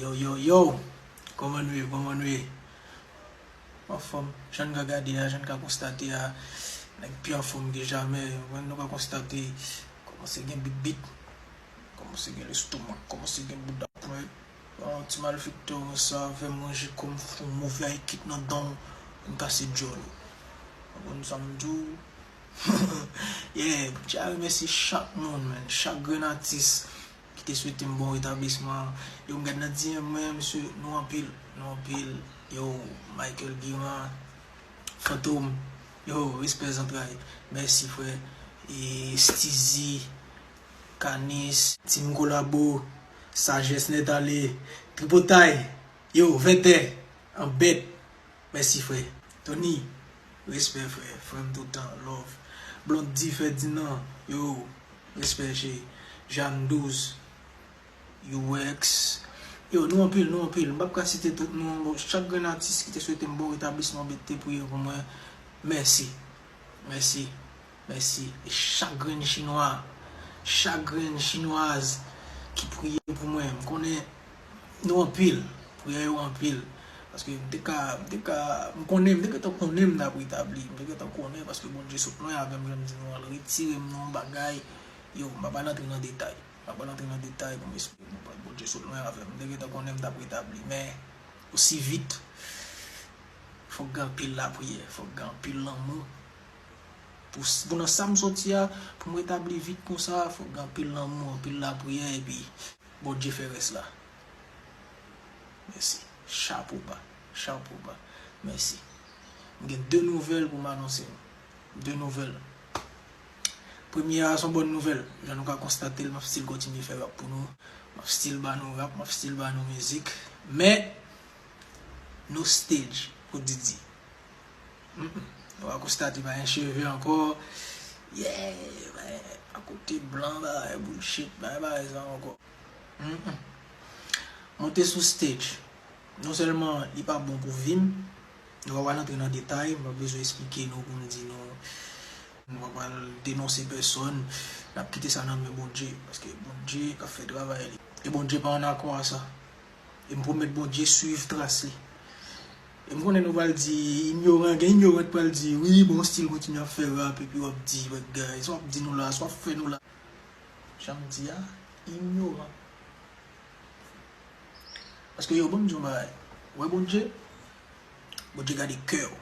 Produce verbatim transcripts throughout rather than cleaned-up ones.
Yo, yo, yo! Kòman nou ye? Kòman nou ye? Anfòm, jan n ka gade a, jan n ka konstate a, nèg pi anfòm ke jamè. Mwen, nou ka konstate, kòmanse gen bit bit, kòmanse gen lestomak, kòmanse gen bouda pwent. Yon ti malfektè konsa, fè manje kòm fon move a ekip nan dan, m kase djòl ou. Ou konprann sa m di w? Yeah, m tya remèsye chak moun, man, chak grenn atis ki te swete m bon retablisman. Yo, m gad nan D M mwen, mesye, nou anpil, nou anpil. Yo, Michael Guimard, Fantom, yo, respè zantray. Mèsi, frè. E Steezy, Canis, Team Kolabo, Sajès Nèt Ale, Tripotay, yo, Vètè, Anbèt. Mèsi, frè. Tony, respè, frè. Frè m toutan, love. Blondy Ferdinand, yo, respè, cheri. Jeanne Douze, U X. Yo, nou anpil, nou anpil. M p ap ka site tout non. Bon, chak grenn atis ki te swete m bon retablisman, ki te priye pou mwen, mèsi. Mèsi. Mèsi. E chak grenn chinwa, chak grenn chinwaz ki priye pou mwen, m konnen nou anpil, priyè yo anpil. Paske m te ka, m te ka, m konnen, m te gentan konnen m t ap retabli, m te gentan konnen, paske Bondye sot lwen avè m, jan m di nou an, l retire m nan yon bagay, yo, m pa pral antre nan detay, m pa pral antre nan detay pou m esplike nou, Bondye sot lwen avè m, m te gentan konnen m t ap retabli, men osi vit, fòk gen anpil lapriyè, fòk gen anpil lanmou. Pou, pou nan sa m soti a, pou m retabli vit konsa, fòk gen anpil lanmou, anpil lapriyè, epi Bondye fè rès la. Mèsi. Chapo ba. Chapo ba. Mèsi. M gen de nouvèl pou m anonse nou. De nouvèl. Premye a, se yon bòn nouvèl. Jan nou ka konstate l, m ap still kontinye fè rap pou nou. M ap still ba nou rap, m ap still ba nou mizik. Men, no stage pou Didi. Mm, mm. Nou va konstate pa gen cheve ankò. Yeah, akote blan, bagay bullshit, bagay, bagay sa ankò. Mm, mm. Monte sou stage. Non sèlman li pa bon pou vi m, nou pa pral antre nan detay, m pa bezwen esplike nou pou m di nou, nou pa pral denonse pèsòn, n ap kite sa nan men Bondye, paske Bondye k ap fè travay li. E Bondye pa an akò a sa. E m pwomèt Bondye swiv tras li. E m konnen nou pral di, inyoran, gen inyoran k pral di, wi, bon, still kontinye ap fè rap, epi w ap di, bagay, sa w ap di nou la, sa w ap fè nou la. Jan m di a, inyoran. Paske yo, ban m di yon bagay. Ou wè Bondye? Bondye gade kè w.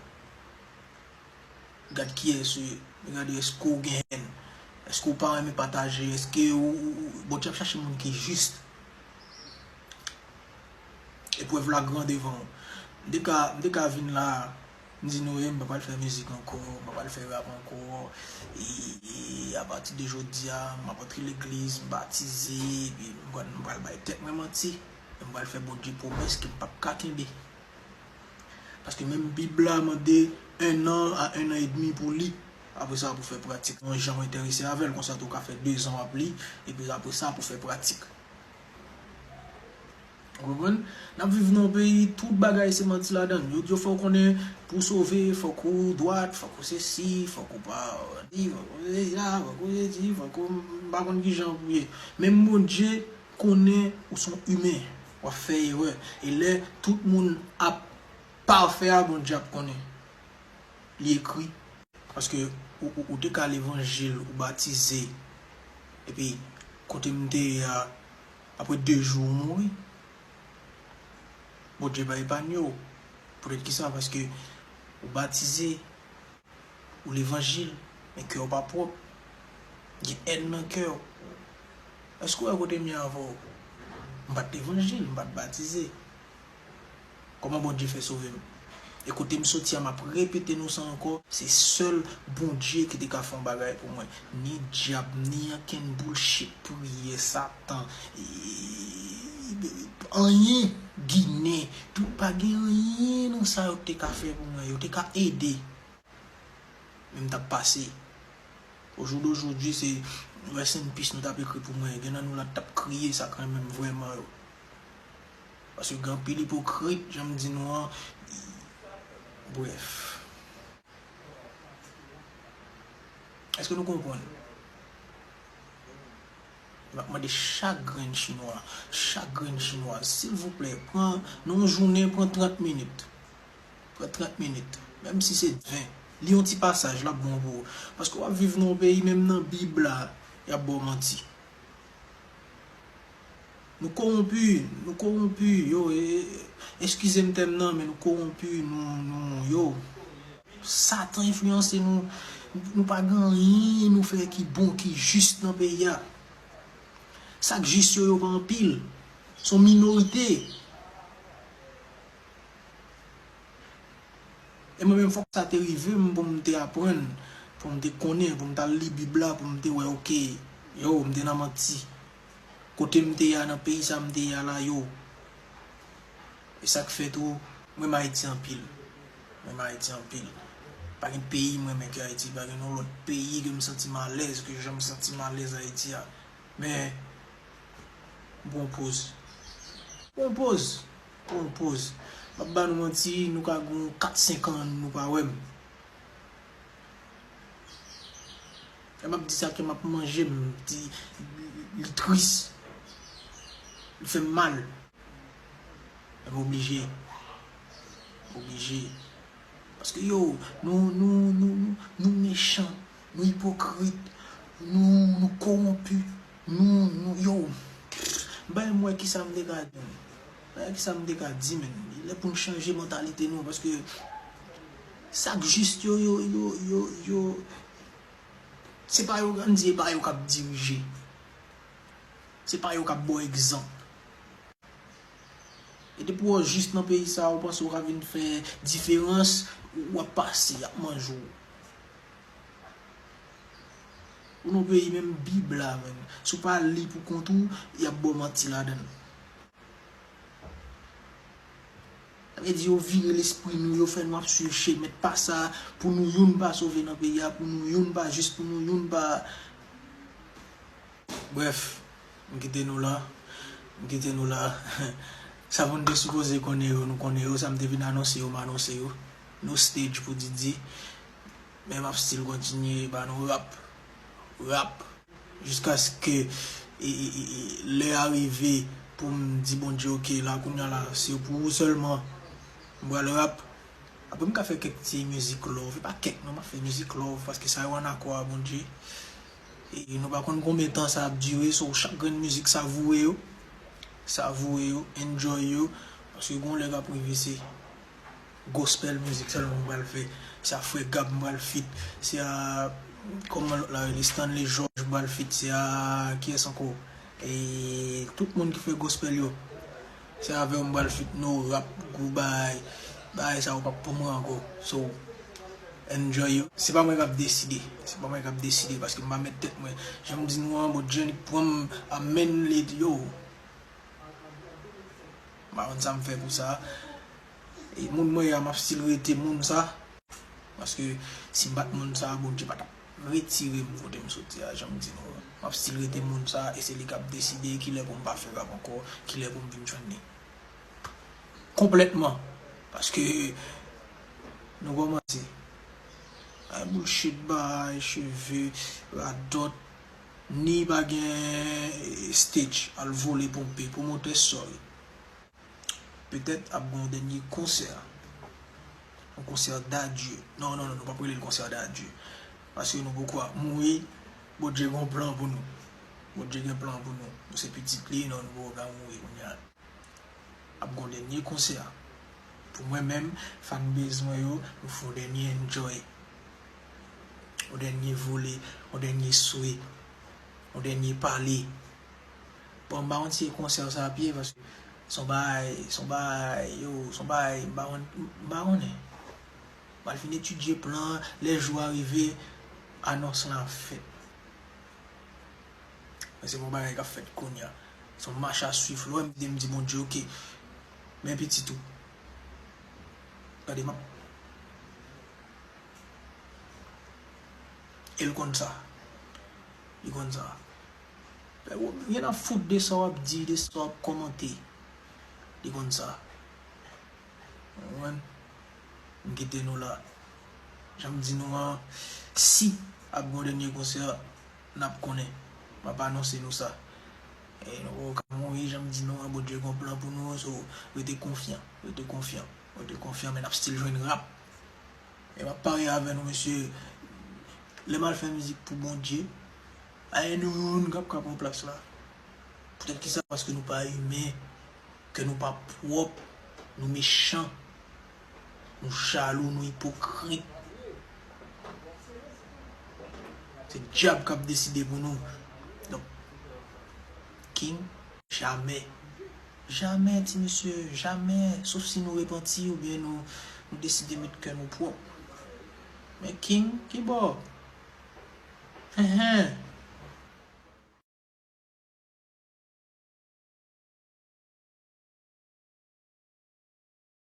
Gad kiyès ou ye. Li gade èske w gen hèn. Èske w pa renmen pataje. Èske ou, ou, ou, Bondye ap chache moun ki jis. Eprèv la gran devan w. M te ka, m te ka vin la, m di nou, e, m pa pral fè mizik ankò, m pa pral fè rap ankò. E, e, apati de jodi a, m ap antre legliz, m batize, epi m pral, m pral bay tèt mwen manti. E m pral fè Bondye pwomès ke m p ap ka kenbe. Paske menm Bib la mande un an a un an et demi pou li. Apre sa, pou fè pratik. Yon jan w enterese avè l, konsa tou w ka fè dezan w ap li, epi apre sa, pou fè pratik. Ou konprann? N ap viv nan yon peyi, tout bagay se manti ladan l. Yo di w fò w konnen, pou w sove, fòk ou dwat, fòk ou sesi, fòk ou pa di, fòk ou sesi la, fòk ou sesi, fòk ou, m pa konn kijan pou ye. Menm Bondye konnen ou se yon imen, w ap fè erè. E lè tout moun ap pafè a, Bondye ap konnen. Li ekri. Paske ou, ou, ou te ka levanjil, ou batize. Epi, kote m te ye a, apre de jou, ou mouri. Bondye pa epanye w. Poutèt kisa? Paske ou batize, ou levanjil, men kè w pa pwòp. Gen hèn nan kè w. Èske w wè kote m ye avè w? M pa t levanjil, m pa t batize. Kòman Bondye fè sove m? E kote m soti a, m ap repete nou sa ankò, se sèl Bondye ki te ka fè yon bagay pou mwen. Ni dyab, ni ankenn bullshit, priyè, Satan, e, anyen, Ginen, tout, pa gen anyen nan sa yo te ka fè pou mwen. Yo te ka ede. Men m t ap pase. Au jour d'aujourd'hui, se rest in peace nou t ap ekri pou mwen. Gen nan nou la t ap kriye sa k renmen m vrèman yo. Paske gen anpil ipokrit, jan m di nou an. Brèf. Èske nou konprann? M ap mande chak grenn chinwa, chak grenn chinwaz, silvouplè, pran, nan yon jounen, pran trant minit. Pran trant minit. Menm si se ven. Li yon ti pasaj, l ap bon pou ou. Paske w ap viv nan yon peyi, menm nan Bib la, y ap ba w manti. Nou kowonpi, nou kowonpi, yo, e, e, eskize m tèm nan, men nou kowonpi, nou, nou, yo. Satan enfliyanse nou, nou pa gen anyen nou fè ki bon, ki jis nan peyi a. Sa k jis yo, yo pa anpil. Se yon minorite. E mwen menm, fòk sa te rive m pou m te aprann, pou m te konnen, pou m t al li Bib la, pou m te wè, oke, yo, m te nan manti. Kote m te ye a, nan peyi sa m te ye a la, yo. E sa k fè tou, m renmen Ayiti anpil. M renmen Ayiti anpil. Pa gen peyi m renmen ke Ayiti, pa gen yon lòt peyi ke m santi m alèz, ke jan m santi m alèz Ayiti a. Men, m pran poz. M pran poz. M pran poz. M ap ba nou manti, nou ka gen kat senk an, nou pa wè m. Lè m ap di sa, kè m ap manje m, di, li tris. Li fè m mal. Men m oblije. M oblije. Paske yo, nou, nou, nou, nou, nou mechan, nou ipokrit, nou, nou kowonpi, nou, nou, yo. M pa menm wè kisa m te ka di, men. M pa wè kisa m te ka di, men. Li lè pou n chanje mantalite nou, paske sa k jis yo, yo, yo, yo, yo, se pa yo, ann di, e pa yo k ap dirije. Se pa yo k ap ba w egzanp. E depi w jis nan peyi sa a, ou panse w ka vin fè diferans, w ap pase, y ap manje w. Ou nan peyi menm Bib la, menm. Si w pa li pou kont ou, y ap ba w manti ladan l. Sa vle di yo vire lespri nou, yo fè nou ap swiv chemen pa sa, pou nou youn pa sove nan peyi a, pou nou youn pa jis, pou nou youn pa. Brèf, m kite nou la. M kite nou la. Sa moun te sipoze konnen yo, nou konnen yo. Sa m te vin anonse yo, m anonse yo. No stage pou Didi. Men m ap still kontinye ba nou rap. Rap. Jiskaske, e, e, e, e, lè a rive pou m di Bondye, oke, la, kounye a la, se pou ou sèlman m pral rap. Apre, m ka fè kèk ti mizik love. E pa kèk, non, m ap fè mizik love, paske sa yo ann akò a Bondye. E nou pa konn konbyen tan sa ap dire, so, chak grenn mizik, savoure yo. Savoure yo, enjoy yo. Paske gon lè k ap rive, se gospel mizik sèlman m pral fè. Se a Frè Gab m pral feat. Se a, kòman lòt la rele, Stanley George m pral feat. Se a, kiyès ankò? E tout moun ki fè gospel yo. Se avè w m pral feat, no rap, gwo bagay. Bagay sa yo p ap pou mwen ankò. So, enjoy yo. Se pa mwen k ap deside. Se pa mwen k ap deside, paske m pa mèt tèt mwen. Jan m di nou an, Bondye pran m a men li, yo. M pa konn sa m fè pou sa. E moun mwen ye a, m ap still rete moun sa. Paske si m pa t moun sa, Bondye pa t ap retire m kote m soti a, jan m di nou an. M ap still rete moun sa, e se li k ap deside kilè pou m pa fè rap ankò, kilè pou m vin jwenn li. Konplètman. Paske nou kòmanse. Ay bullshit, bay cheve, radòt, ni pa gen, eh, stage, al vole ponpe, pwomotè, sorry. Petèt ap gen yon dènye konsè. Yon konsè d'adieu. Non, non, non, nou p ap rele l konsè d'adieu. Paske nou poko ap mouri. Bondye gen yon plan pou nou. Bondye gen plan pou nou. Nou se pitit li, non, nou poko ka mouri kounye a. Ap gen yon dènye konsè. Pou mwen menm, fanbase mwen yo, nou fè yon dènye enjoy. Yon dènye vole, yon dènye swe, yon dènye pale. Bon, m pa konn si e konsè sa ap ye, paske se yon bagay, se yon bagay, yo, se yon bagay, m pa konn, m pa konnen. M al fin etidye plan an, lè jou a rive, anons lan ap fèt. Men se pa yon bagay k ap fèt kounye a. Se yon mach a swiv. Lè w wè m di, m di Bondye, oke. Men pitit ou. Gade, m ap E l konn sa. Li konn sa. Fè w gen nan fout de sa w ap di, de sa w ap kòmante. Li konn sa. Ou konprann? M kite nou la. Jan m di nou an, si ap gen yon dènye konsè, n ap konnen. M ap anonse nou sa. E nou poko ka mouri, jan m di nou an, Bondye gon plan pou nou, so rete konfyan, rete konfyan, rete konfyan, men n ap still jwenn rap. E m ap parye avè nou, mesye, lè m al fè mizik pou Bondye, pa gen nou youn k ap ka pran plas la. Poutèt kisa? Paske nou pa imen, kè nou pa pwòp, nou mechan, nou jalou, nou ipokrit. Se dyab k ap deside pou nou. Donk, King, jamè. Jamè, ti mesye, jamè. Sof si nou repanti oubyen nou, nou deside met kè nou pwòp. Men King, kibò? Hen, hen.